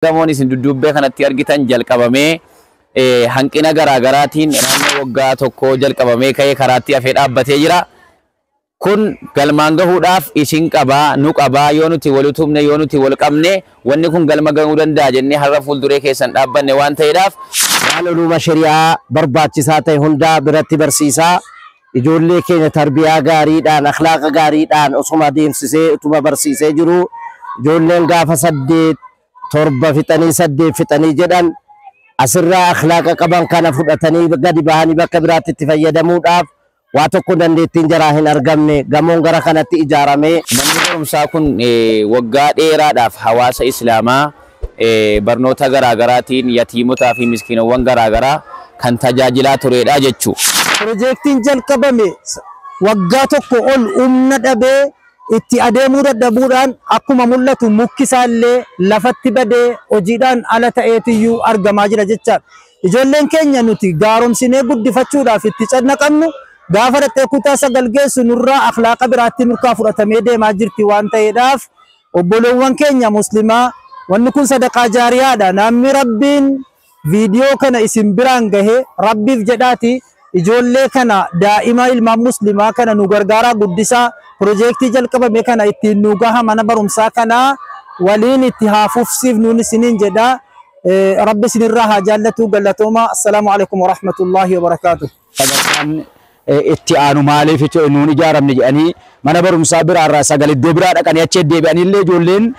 Gamoon isin dudduubbee kanatti argitan jalqabamee hanqina garaagaraatiin naannoo waggaa tokko jalqabamee ka'ee karaatti hafee dhaabbatee jira. Kun galmaan gahuudhaaf isin qabaa, nu qabaa, yoo nuti wal utubne, yoo nuti wal qabne, wanni kun galma gahuu danda'a jennee har'a fuulduree keessan dhaabbanne waan ta'eedhaaf. Waan uluma shari'aa barbaachisaa ta'e hundaa biratti barsiisaa, ijoollee keenya tarbiyaa gaariidhaan, akhlaaqa gaariidhaan osuma adeemsisee utuma barsiisee jiru, ijoolleen gaafa 8 7 fixanii 8 fixanii jedhan asirraa akhlaaqa qaban kana fudhatanii gadi bahanii bakka biraatti itti fayyadamuudhaaf waa tokko dandeettiin jaraa hin argamne. Gamoon gara kanatti ijaaramee. Manni barumsaa kun waggaa dheeraadhaaf hawaasa Islaamaa barnoota garaagaraatiin yatiimotaa fi miskiinowwan garaagaraa kan tajaajilaa turedha jechuudha. Piroojeektiin jalqabame waggaa tokko ol humna dhabee itti adeemuu dadhabuudhaan akkuma mul'atu mukki isaallee lafatti badee hojiidhaan ala ta'eetiyyuu argamaa jira jechaadha. Ijoolleen keenya nuti gaaromsinee guddifachuudhaaf itti cannaqannu gaafa dhaqxee kutaa 9 geessu nurraa akhlaaqa biraatti nurkaa fudhatamee deemaa jirti waan ta'eedhaaf, obboleewwan keenya muslimaa, wanni kun sadaqaa jaariyaadha. Namni Rabbiin viidiyoo kana isin biraan gahe, Rabbiif jedhaati ijoollee kana, daa'ima ilmaan muslimaa kana nu gargaaraa guddisaa, piroojeektii jalqabame kana ittiin nu gaha, mana barumsaa kana waliin itti haa fufsiifnuun isiniin jedha. Rabbi isinirraa haa jaallatu. Galatooma. Assalaamu alaikum warahmatullaahi wabarakaatuh. Sadarkaan itti aanu maaliif nuun ijaaramne jedhanii mana barumsaa biraarraa 9 iddoo biraa dhaqanii achi deebi'anii illee ijoolleen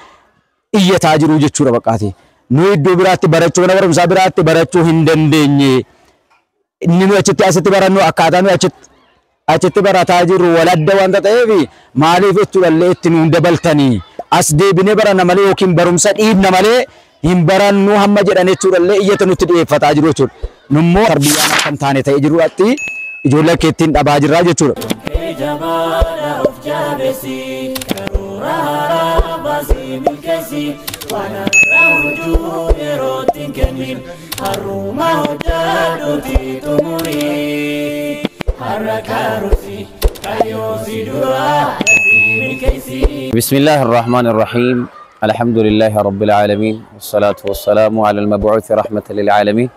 iyyataa jiru jechuudha baqqaati. Nu iddoo biraatti barachuu, mana barumsaa biraatti barachuu hin dandeenye. Inni nu achitti asitti barannu akkaataa nu achitti barataa jirru waladda wanta ta'eef maaliif jechuudhallee itti nuun dabaltanii as deebinee baranna malee yookiin barumsa dhiibna malee hin barannu hamma jedhan jechuudhallee iyyata nutti dhiyeeffataa jiru jechuudha. Nummoo tarbiyyaan akka hin taane ta'ee jiruudhaatti ijoollee akka ittiin dhabaa jirraa jechuudha. Jabaadha of jabeessi, karoora haaraa baasii milkeessi, waan har'a hojii yerootti hin kennin, har'uma hojjadhuuti xumurii, har'a karoorsi kaayyoo si dura dafii milkeessi. بسم الله الرحمن الرحيم. الحمد لله رب العالمين، والصلاة والسلام على المبعوث رحمة للعالمين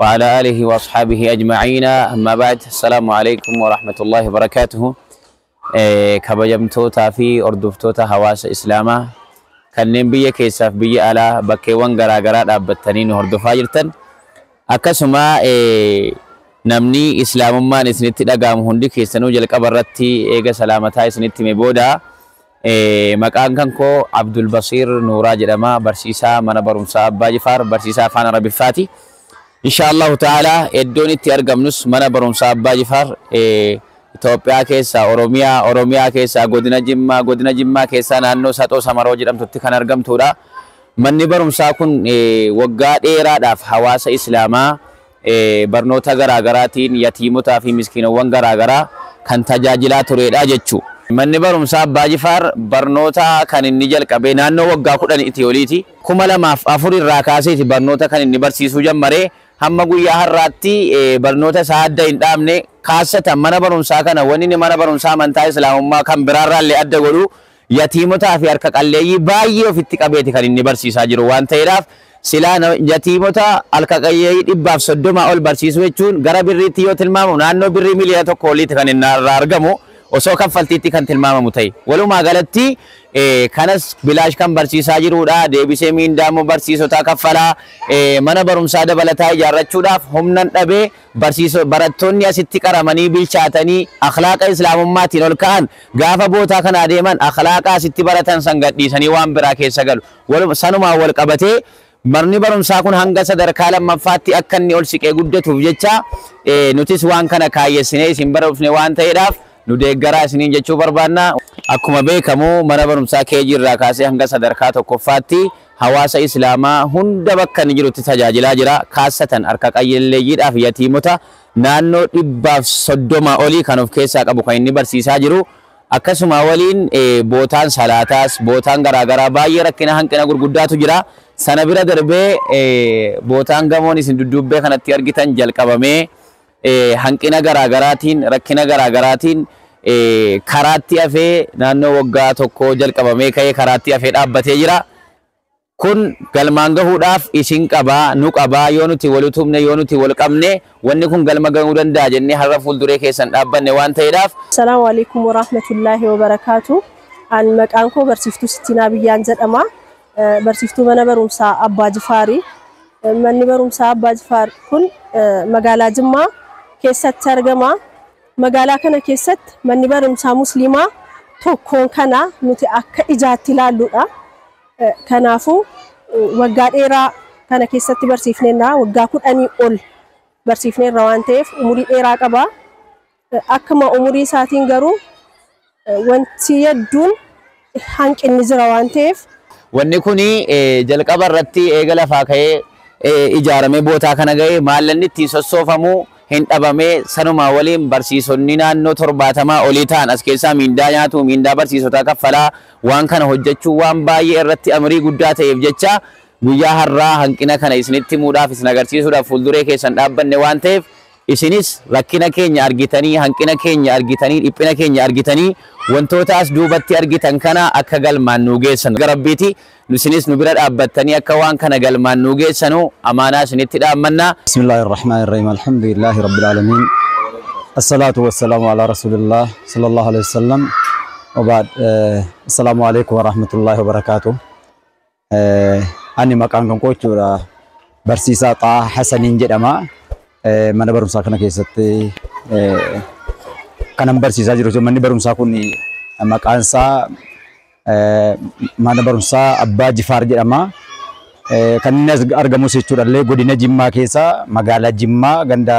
وعلى آله وأصحابه أجمعين. أما بعد، السلام عليكم ورحمة الله وبركاته. Kabajamtoota fi hordoftoota hawaasa Islaamaa kanneen biyya keessaaf biyya alaa bakkeewwan garaagaraa dhaabbattanii nu hordofaa jirtan, akkasuma namni Islaamummaan isinitti dhaga'amu hundi keessanuu, jalqaba irratti eega salaamataa isinitti hime booda, maqaan kan koo Abdul Basiir Nuuraa jedhama. Barsiisaa mana barumsaa Abbaa Jifaar, barsiisaa afaan Arabiffaati. Insha Allahu ta'ala iddoon itti argamnus mana barumsaa Abbaa Jifaar, Itoophiyaa keessaa Oromiyaa, Oromiyaa keessaa godina Jimmaa, godina Jimmaa keessaa naannoo Saxoo Samaroo jedhamtutti kan argamtudha. Manni barumsaa kun waggaa dheeraadhaaf hawaasa Islaamaa barnoota garaagaraatiin yatiimotaa fi miskiinowwan garaagaraa kan tajaajilaa turedha jechuudha. Manni barumsaa Abbaa Jifaar barnoota kan inni jalqabe naannoo waggaa 10 oliiti. 2004 irraa kaaseeti barnoota kan inni barsiisuu jammaree hamma guyyaa har'aatti barnoota isaa adda hin dhaabne. Kaasatan mana barumsaa kana wanni inni mana barumsaa amantaa Islaamummaa kan biraarraallee adda godhu yatiimotaa fi harka qalleeyyii baay'ee ofitti qabeeti kan inni barsiisaa jiru waan ta'eedhaaf, silaa yatiimota harka qalleeyyii 130 ol barsiisuu jechuun gara birriitti yoo tilmaamamu naannoo birrii miliyoona 1 oliiti kan inni irraa argamu osoo kaffaltiitti kan tilmaamamu ta'e. Walumaa galatti kanas bilaash kan barsiisaa jirudha. Deebisee miindaa immoo barsiisotaa kaffalaa, mana barumsaa dabalataa ijaarrachuudhaaf humnan dhabee, barsiiso barattoonni asitti qaramanii bilchaatanii akhlaaqa Islaamummaatiin ol ka'an gaafa bootaa kana adeeman akhlaaqa asitti baratan san gadhiisanii waan biraa keessa galu. Sanumaan wal qabatee manni barumsaa kun hanga sadarkaa lammaffaatti akka inni ol siqee guddatuuf jecha nutis waan kana kaayyessinee isin bara dhufne waan ta'eedhaaf nu deeggaraa isiniin jechuu barbaanna. Akkuma beekamu mana barumsaa KG irraa kaasee hanga sadarkaa tokkoffaatti hawaasa Islaamaa hunda bakka inni jirutti tajaajilaa jira. Kaasatan harka qalleeyyiidhaaf yatiimota naannoo 130 olii kan of keessaa qabu kan inni barsiisaa jiru. Akkasuma waliin bootaan salaataas, bootaan garaagaraa baay'ee rakkina hanqina gurguddaatu jira. Sana bira darbee bootaan gamoon isin dudduubbee kanatti argitan jalqabamee hanqina garaagaraatiin, rakkina garaagaraatiin karaatti hafee naannoo waggaa tokko jalqabamee ka'ee karaatti hafee dhaabbatee jira. Kun galmaan gahuudhaaf isin qabaa, nu qabaa, yoo nuti wal utubne, yoo nuti wal qabne wanni kun galma gahuu danda'a jennee har'a fuulduree keessan dhaabbanne waan ta'eedhaaf. Assalaamu alaikum warahmatullaahi wabarakaatu. An maqaan koo barsiiftuu Sittinaa Biyyaan jedhama. Barsiiftuu mana barumsaa Abbaa Jifaari. Manni barumsaa Abbaa Jifaar kun magaalaa Jimmaa keessatti argama. Magaalaa kana keessatti manni barumsaa Musliimaa tokkoon kana nuti akka ijaatti ilaalludha. Kanaafuu waggaa dheeraa kana keessatti barsiifneerra, waggaa 10 ol barsiifneerra waan ta'eef umurii dheeraa qaba. Akkuma umurii isaatiin garuu wanti hedduun hanqinni jira waan ta'eef. Wanni kuni jalqaba irratti eega lafaa ka'ee ijaaramee bootaa kana ga'ee maallanni ittiin sossoofamu hin dhabamee sanumaa waliin barsiisonni naannoo 70 olii ta'an as keessaa miindaa nyaatu, miindaa barsiisotaa kaffalaa waan kana hojjechuu waan baay'ee irratti amrii guddaa ta'eef jecha guyyaa har'aa hanqina kana isinitti himuudhaaf isin agarsiisuudhaaf fuulduree keessan dhaabbanne waan ta'eef isinis rakkina keenya argitanii, hanqina keenya argitanii, dhiphina keenya argitanii wantoota as duubatti argitan kana akka galmaan nuu geessan gara Rabbiiti. Isinis nu bira dhaabbattanii akka waan kana galmaan nuu geessanu amaanaa isinitti dhaammanna. Bismillahirrahmanirrahim. Alhamdulillahi rabbil alamin. Assalatu wassalamu ala rasulillah sallallahu alaihi wasallam. Wa ba'd. Assalamu alaikum wa rahmatullahi wa barakatuh. Ani maqaan kan koo jechuudha barsiisaa Xaa Hasaniin jedhama. Mana barumsaa kana keessatti kanan barsiisaa jiru. Manni barumsaa kun maqaan isaa mana barumsaa Abbaa Jifaar jedhama. Kan inni argamus jechuudha illee godina Jimmaa keessa magaalaa Jimmaa ganda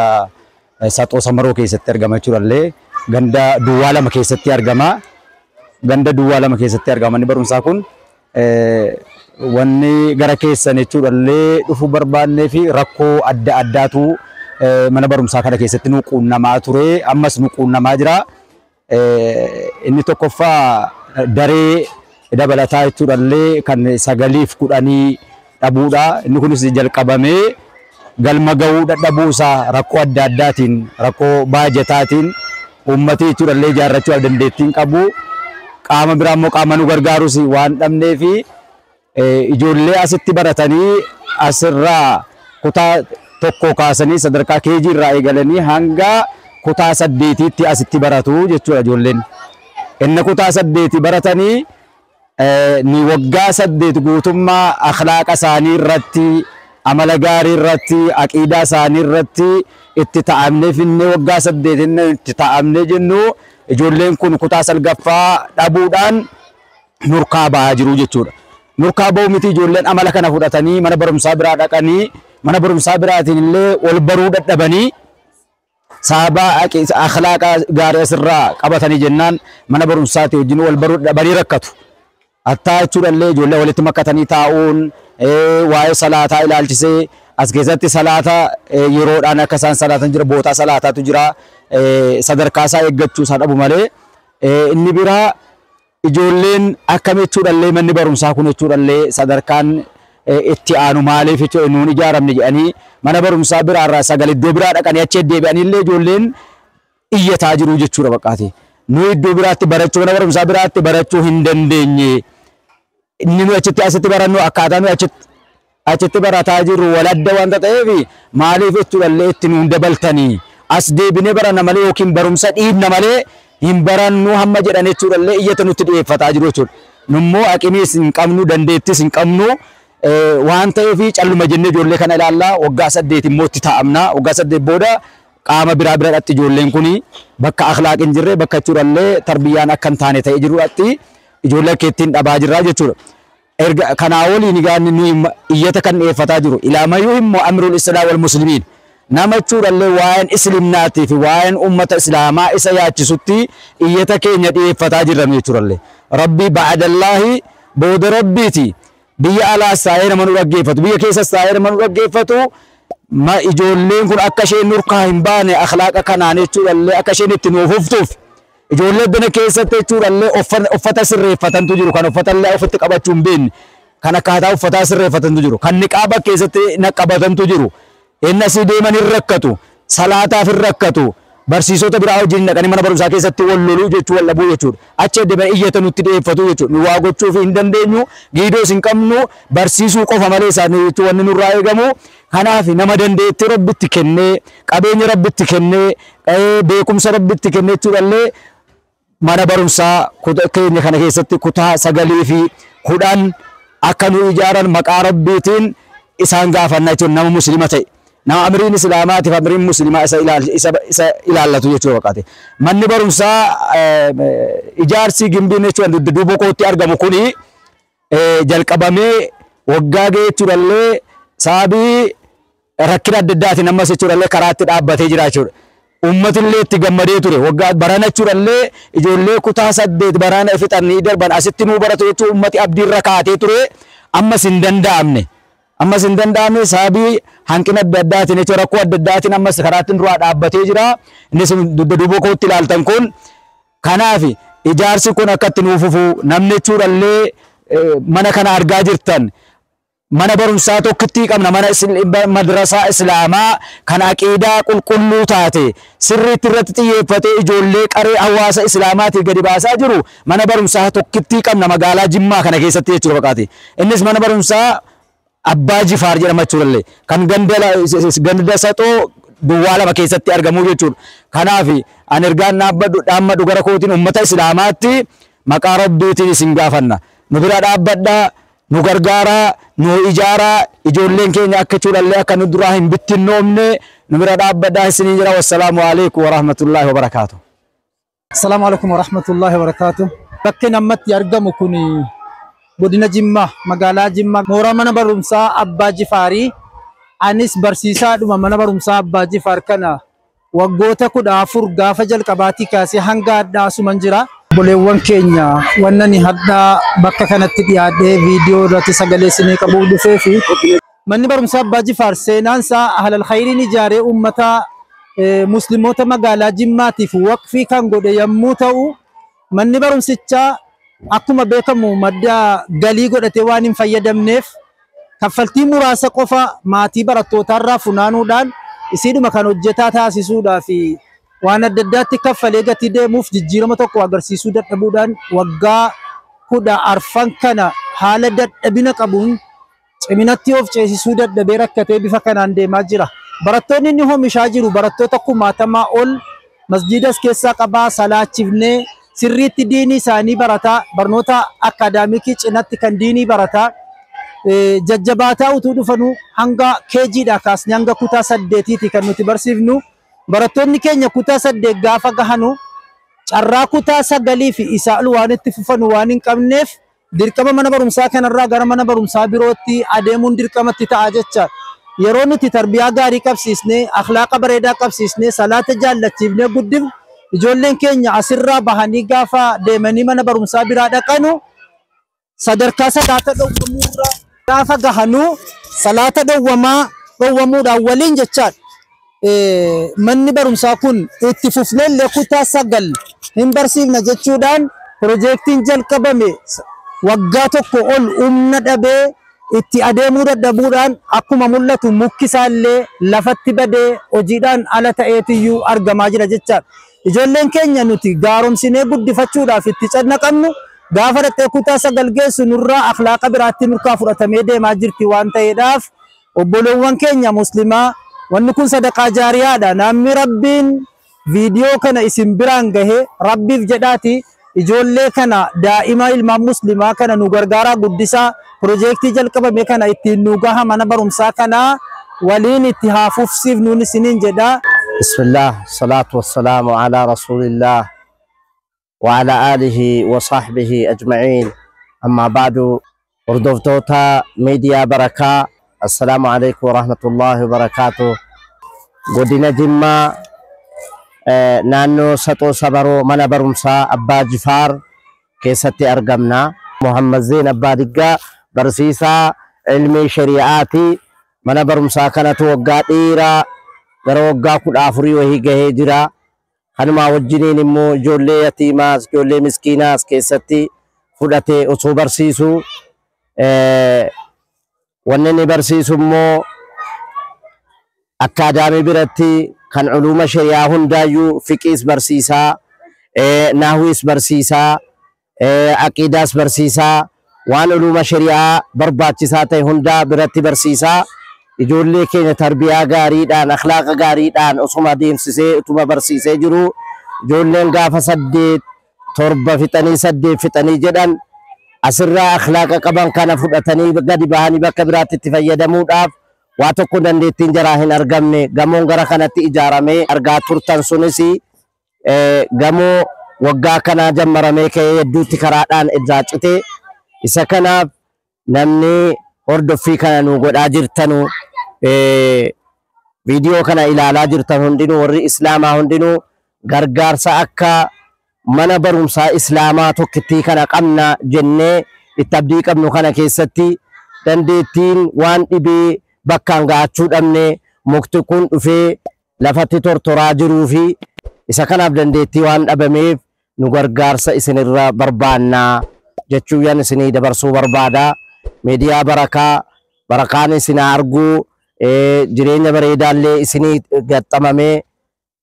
Saxoo Samaroo keessatti argama jechuudha illee ganda Duwwaa 2 keessatti argama. Ganda Duwwaa 2 keessatti argama manni barumsaa kun. Wanni gara keessan jechuudha illee dhufuu barbaannee fi rakkoo adda addaatu mana barumsaa kana keessatti nu quunnamaa ture, ammas nu quunnamaa jira. Inni tokkoffaa daree dabalataa jechuudha illee kan 9 fi 10 dhabuudha. Inni kunis jalqabamee galma gahuu dadhabuusaa rakkoo adda addaatiin, rakkoo baajataatiin uummati jechuudha illee ijaarrachuu dandeettiin qabu. Qaama biraa immoo qaama nu gargaarus waan dhabnee fi ijoollee asitti baratanii asirraa kutaa 1 kaasanii sadarkaa KG irraa eegalanii hanga kutaa 8tti asitti baratu jechuudha ijoolleen. Inni kutaa 8 baratanii ni waggaa 8 guutummaa akhlaaqa isaanii irratti, amala gaarii irratti, aqiidaa isaanii irratti itti ta'amnee finne waggaa 8 inni itti ta'amnee jennu ijoolleen kun kutaa 9ffaa dhabuudhaan nurkaa ba'aa jiru jechuudha. Nurkaa ba'uu miti ijoolleen amala kana fudhatanii mana barumsaa biraa dhaqanii mana barumsaa biraatiin illee wal baruu dadhabanii sababa akhlaaqa gaarii asirraa qabatanii jennaan mana barumsaati wajjin wal baruu dadhabanii rakkatu. Hattaa jechuudha illee ijoollee walitti makkatanii taa'uun waa'ee salaataa ilaalchisee as keessatti salaata yeroodhaan akka isaan salaatan jira, bootaa salaataatu jira, sadarkaa isaa eeggachuu isaa dhabu malee. Inni biraa ijoolleen akkam jechuudha illee manni barumsaa kun jechuudha illee sadarkaan itti aanu maaliif jechuudha nuun ijaaramne jedhanii mana barumsaa biraarraa 9 iddoo biraa dhaqanii achi deebi'anii illee ijoolleen iyyataa jiru jechuudha baqqaati. Nu iddoo biraatti barachuu, mana barumsaa biraatti barachuu hin dandeenye. Inni nu achitti asitti barannu akkaataa nu achitti barataa jirru waladda wanta ta'eef maaliif jechuudha illee itti nuun dabaltanii as deebinee baranna malee yookiin barumsa dhiibna malee hin barannu hamma jedhan jechuudha illee iyyata nutti dhiyeeffataa jiru jechuudha. Nummoo aqimiis hin qabnu, dandeettis hin qabnu waan ta'eef calluma jennee ijoollee kana ilaallaa waggaa 8 immoo itti taa'amna. Waggaa 8 booda qaama biraa bira dhatti ijoolleen kuni bakka akhlaaq hin jirre, bakka jechuudha illee tarbiyyaan akka hin taane ta'ee jiru dhatti ijoollee akka ittiin dhabaa jirra jechuudha. Erga kanaa waliin egaa nuyi iyyata kan dhiyeeffataa jiru ilaamayyuu immoo amrul islaa wal muslimiin nama jechuudha illee waa'een islimnaatii fi waa'een ummata islaamaa isa yaachisutti iyyata keenya dhiyeeffataa jirra jechuudha illee. Rabbii ba'adallaahi booda rabbiiti biyya alaas taa'ee nama nu dhaggeeffatu, biyya keessas taa'ee nama nu dhaggeeffatu ma ijoolleen kun akka isheen nurkaa hin baane akhlaaqa kanaan jechuudha illee akka isheen itti nuuf uftuuf ijoollee bina keessatti jechuudha illee uffata sirreeffatantu jiru, kan uffata illee ofitti qabachuu hin beekne, kan akkaataa uffataa sirreeffatantu jiru, kan niqaaba keessatti naqabatantu jiru. Inni asii deeman hin rakkatu, salaataaf hin rakkatu, Barsiisota biraa wajjin dhaqanii mana barumsaa keessatti wal loluu jechuu, wal dhabuu jechuudha. Achi deebi'anii iyyata nutti dhiyeeffatu jechuudha. Nu waa gochuuf hin dandeenyu, giidoos hin qabnu, barsiisuu qofa malee isaanii jechuun wanni nurraa eegamu. Kanaaf nama dandeettii Rabbitti kennee, qabeenya Rabbitti kennee, beekumsa Rabbitti kennee jechuudhaallee mana barumsaa keenya kana keessatti kutaa 9 fi 10 akka nu ijaaran maqaa Rabbiitiin isaan gaafanna jechuun nama Muslima ta'e. Nama amriin Islaamaatiif amriin Muslimaa isa ilaallatu jechuudha waqaate. Manni barumsaa ijaarsi gimbiin jechuun dudduuba kootti argamu kuni jalqabamee waggaa ga'e jechuudhaallee sababii rakkina adda addaatiin ammas jechuudhaallee karaatti dhaabbatee jira jechuudha. Uummatillee itti gammadee ture. Waggaa barana jechuudhaallee ijoollee kutaa 8 barana fixanii darban asitti nuu baratu jechuun uummati abdiirra kaatee ture ammas hin danda'amne. Ammas hin danda'amne sababii hanqina adda addaatiin jechuudha rakkoo adda addaatiin ammas karaatti duraa dhaabbatee jira. Innis dudduuba kootti ilaaltan kun kanaaf ijaarsi kun akkatti nuuf fufu namni jechuudhaallee mana kana argaa jirtan. Mana barumsaa tokkitti qabna mana madrasaa Islaamaa kan aqiidaa qulqulluu taate sirriitti irratti xiyyeeffatee ijoollee qaree hawaasa Islaamaatiif gadi baasaa jiru mana barumsaa tokkitti qabna magaalaa Jimmaa kana keessatti jechuudha fakkaate. Innis mana barumsaa Abbaa Jifaar jedhama jechuudha kan ganda Saxoo duwwaa 2 keessatti argamu jechuudha. Kanaaf ani ergaan dhaammadhu gara kootiin uummata Islaamaatti maqaa Rabbiitiin isin gaafanna. Nu bira dhaabbadhaa. Nu gargaaraa, nu ijaaraa, ijoolleen keenya akka jechuudhaallee akka nu duraa hin bittinnoomne nu bira dhaabbadhaa isiniin jira. Wassalaamu alaikum warahmatullaahi wabarakaatuh. Assalaamu alaikum warahmatullaahi wabarakaatuh. Bakki namatti argamu kun godina Jimmaa, magaalaa Jimmaa, mooraa mana barumsaa Abbaa Jifaarii. Anis barsiisaadhuma mana barumsaa Abbaa Jifaar kana waggoota 14 gaafa jalqabaatii kaasee hanga hadhaa asuman jira. Obboleewwan keenya wannan hadhaa bakka kanatti dhiyaadhee viidiyoo irratti sagalee isinii qabuuf dhufee fi manni barumsaa Abbaa Jifaar seenaan isaa ahlal khayriin ijaaree uummata musliimoota magaalaa Jimmaatiif waqfii kan godhe yommuu ta'u manni barumsichaa akkuma beekamu madda galii godhatee waan hin fayyadamneef kaffaltii muraasa qofa maatii barattootaarraa funaanuudhaan isiidhuma kan hojjetaa taasisuudhaa fi waan adda addaatti kaffalee gatii deemuuf jijjiirama tokko agarsiisuu dadhabuudhaan waggaa 14 kana haala dadhabina qabuun ciminatti of ceesisuu dadhabee rakkatee bifa kanaan deemaa jira. Barattoonni inni oomishaa jiru barattoota kumaatamaa ol masjiidas keessaa qabaa salaachifnee sirriitti diinii isaanii barataa barnoota akaadaamikii cinatti kan diinii barataa jajjabaataa utuu dhufanuu hanga keejiidhaa kaasnee hanga kutaa 8tti kan nuti barsiifnu. Barattoonni keenya kutaa 8 gaafa gahanu carraa kutaa 9 fi isaa ol waan itti fufanu waan hin qabneef dirqama mana barumsaa kanarraa gara mana barumsaa birootti adeemuun dirqamatti ta'a jecha. Yeroo nuti tarbiyaa gaarii qabsiisnee, akhlaaqa bareedaa qabsiisnee, salaata jaallachiifnee guddifnu ijoolleen keenya asirraa bahanii gaafa deemanii mana barumsaa biraa dhaqanu sadarkaa salaata dhowwamuurra gaafa gahanu salaata dhowwamuudhaan waliin jechaadha. Manni barumsaa kun itti fufneellee kutaa 9 hin barsiifna jechuudhaan piroojeektiin jalqabame waggaa tokko ol humna dhabee itti adeemuu dadhabuudhaan akkuma mul'atu mukki isaallee lafatti badee hojiidhaan ala ta'eetiyyuu argamaa jira jechaadha. Ijoolleen keenya nuti gaaromsinee guddifachuudhaaf itti cannaqannu gaafa dhaqxee kutaa 9 geessu nurraa akhlaaqa biraatti nurkaa fudhatamee deemaa jirti waan ta'eedhaaf obboleewwan keenya muslimaa wanni kun sadaqaa jaariyaadha. Namni Rabbiin viidiyoo kana isin biraan gahe Rabbiif jedhaati ijoollee kana daa'ima ilmaan muslimaa kana nu gargaaraa guddisaa piroojeektii jalqabame kana ittiin nu gaha mana barumsaa kana waliin itti haa fufsiifnuun isiniin jedha. Bismillah, salaatu wassalaamu ala rasuulillah wa ala aalihi wa sahbihi ajma'iin. Amma ba'du, hordoftoota miidiyaa Barakaa, assalaamu alaikum wa rahmatullahi wa barakaatuh. Godina Jimmaa naannoo Saxoo Sabaroo mana barumsaa Abbaa Jifaar keessatti argamna. Muhammad Zeen Abbaa Diggaa barsiisaa ilmii shari'aati. Mana barumsaa kanatu waggaa dheeraa gara waggaa 14 wahii gahee jira. Kanumaa wajjiniin immoo ijoollee yatiimaas ijoollee miskiinaas keessatti fudhatee osoo barsiisu wanni inni barsiisu immoo akkaadaamii biratti Kan culuuma shari'aa hundaayyuu fiqiis barsiisaa, nahwiis barsiisaa, aqiidaas barsiisaa, waan culuuma shari'aa barbaachisaa ta'e hundaa biratti barsiisaa. Ijoollee keenya tarbiyaa gaariidhaan, akhlaaqa gaariidhaan osuma adeemsisee utuma barsiisee jiru, ijoolleen gaafa 8 7 fixanii 8 fixanii jedhan asirraa akhlaaqa qaban kana fudhatanii gadi bahanii bakka biraatti itti fayyadamuudhaaf waa tokko dandeettiin jaraa hin argamne. Gamoon gara kanatti ijaaramee argaa turtan sunis gamoo waggaa kanaa jammaramee ka'ee hedduutti karaadhaan irraa cite. Isa kanaaf namni hordoffii kana nu godhaa jirtanu, viidiyoo kana ilaalaa jirtan hundinuu, warri islaamaa hundinuu gargaarsa akka mana barumsaa islaamaa tokkittii kana qabna jennee itti abdii qabnu kana keessatti dandeettiin waan dhibee bakkaan ga'achuu dhabne, mukti kun dhufee lafatti tortoraa jiruu fi isa kanaaf dandeettii waan dhabameef nu gargaarsa isinirra barbaannaa jechuun isinii dabarsuu barbaada. Miidiyaa Barakaa, barakaan isin arguu, jireenya bareedaallee isinii gaxxamamee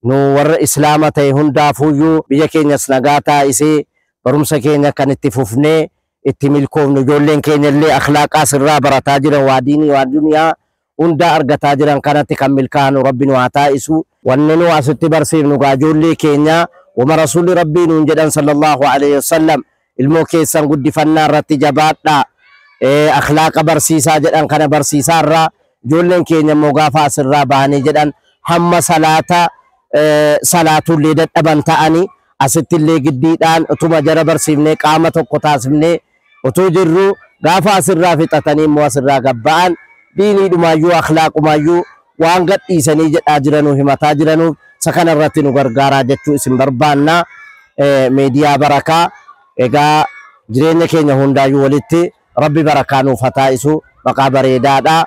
nu warra islaama ta'e hundaafuyyuu biyya keenyas nagaa taa'isee barumsa keenya kan itti fufnee itti milkoofnu, ijoolleen keenya illee akhlaaqaa sirraa barataa jiran, waa diinii waa duniyaa hunda argataa jiran kanatti kan milkaa'anu rabbi nu haa taa'isu. Wanni nu asitti barsiifnu gaa ijoollee keenya wama rasuulli rabbii nuun jedhan sallallahu alaihi wasallam, ilmoo keessan guddifannaa irratti jabaadhaa, akhlaaqa barsiisaa jedhan kana barsiisaa irraa, ijoolleen keenya immoo gaafa asirraa bahanii jedhan hamma salaata salaatullee dadhaban ta'anii asitti illee giddiidhaan utuma jara barsiifnee qaama tokko taasifnee utuu jirru gaafa asirraa fixatanii immoo asirraa gabba'an diiniidhumaayyuu akhlaaqumayyuu waan gadhiisanii jedhaa jiranuu himataa jiranuuf isa kana irratti nu gargaaraa jechuu isin barbaanna. Miidiyaa Barakaa egaa jireenya keenya hundaayyuu walitti rabbi barakaa nuuf haa taa'isu, maqaa bareedaadha.